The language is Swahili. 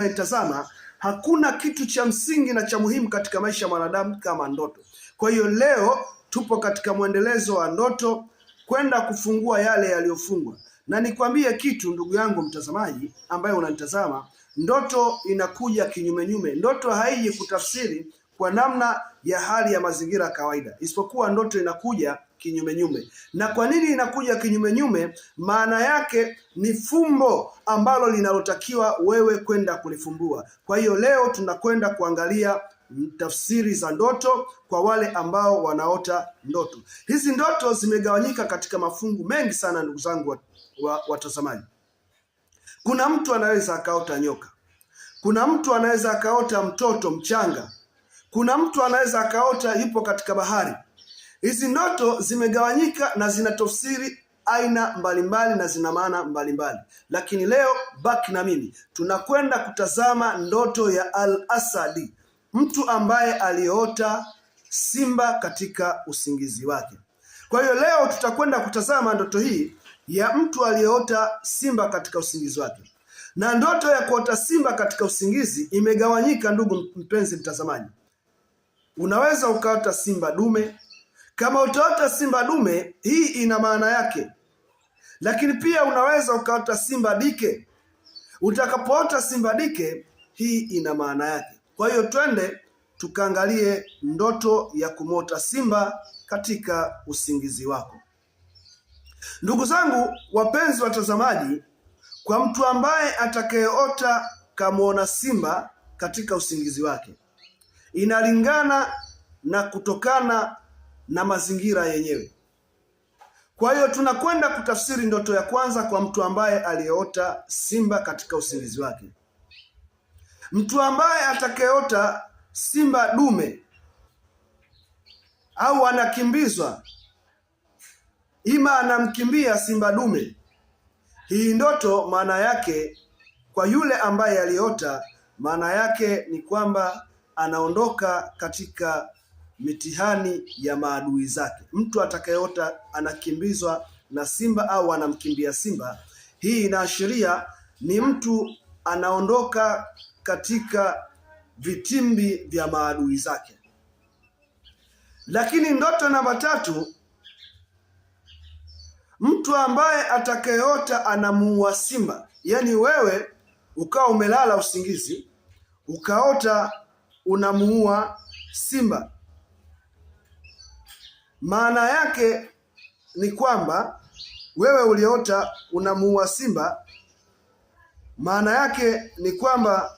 Unayetazama, hakuna kitu cha msingi na cha muhimu katika maisha ya mwanadamu kama ndoto. Kwa hiyo leo tupo katika mwendelezo wa ndoto kwenda kufungua yale yaliyofungwa. Na nikwambie kitu ndugu yangu mtazamaji ambaye unanitazama, ndoto inakuja kinyumenyume. Ndoto haiji kutafsiri kwa namna ya hali ya mazingira ya kawaida, isipokuwa ndoto inakuja kinyumenyume. Na kwa nini inakuja kinyumenyume? Maana yake ni fumbo ambalo linalotakiwa wewe kwenda kulifumbua. Kwa hiyo leo tunakwenda kuangalia tafsiri za ndoto kwa wale ambao wanaota ndoto. Hizi ndoto zimegawanyika katika mafungu mengi sana, ndugu zangu watazamaji. Kuna mtu anaweza akaota nyoka, kuna mtu anaweza akaota mtoto mchanga, kuna mtu anaweza akaota yupo katika bahari. Hizi ndoto zimegawanyika na zina tafsiri aina mbalimbali na zina maana mbalimbali, lakini leo baki na mimi, tunakwenda kutazama ndoto ya Al-Asadi, mtu ambaye aliota simba katika usingizi wake. Kwa hiyo leo tutakwenda kutazama ndoto hii ya mtu aliyeota simba katika usingizi wake. Na ndoto ya kuota simba katika usingizi imegawanyika, ndugu mpenzi mtazamaji. Unaweza ukaota simba dume. Kama utaota simba dume, hii ina maana yake, lakini pia unaweza ukaota simba dike. Utakapoota simba dike, hii ina maana yake. Kwa hiyo twende tukaangalie ndoto ya kumwota simba katika usingizi wako. Ndugu zangu wapenzi watazamaji, kwa mtu ambaye atakayeota kamwona simba katika usingizi wake, inalingana na kutokana na mazingira yenyewe. Kwa hiyo tunakwenda kutafsiri ndoto ya kwanza kwa mtu ambaye aliyeota simba katika usingizi wake. Mtu ambaye atakayeota simba dume au anakimbizwa, ima anamkimbia simba dume, hii ndoto maana yake kwa yule ambaye aliota, maana yake ni kwamba anaondoka katika mitihani ya maadui zake. Mtu atakayeota anakimbizwa na simba au anamkimbia simba, hii inaashiria ni mtu anaondoka katika vitimbi vya maadui zake. Lakini ndoto namba tatu, mtu ambaye atakayeota anamuua simba, yaani wewe ukawa umelala usingizi ukaota unamuua simba, maana yake ni kwamba wewe uliota unamuua simba, maana yake ni kwamba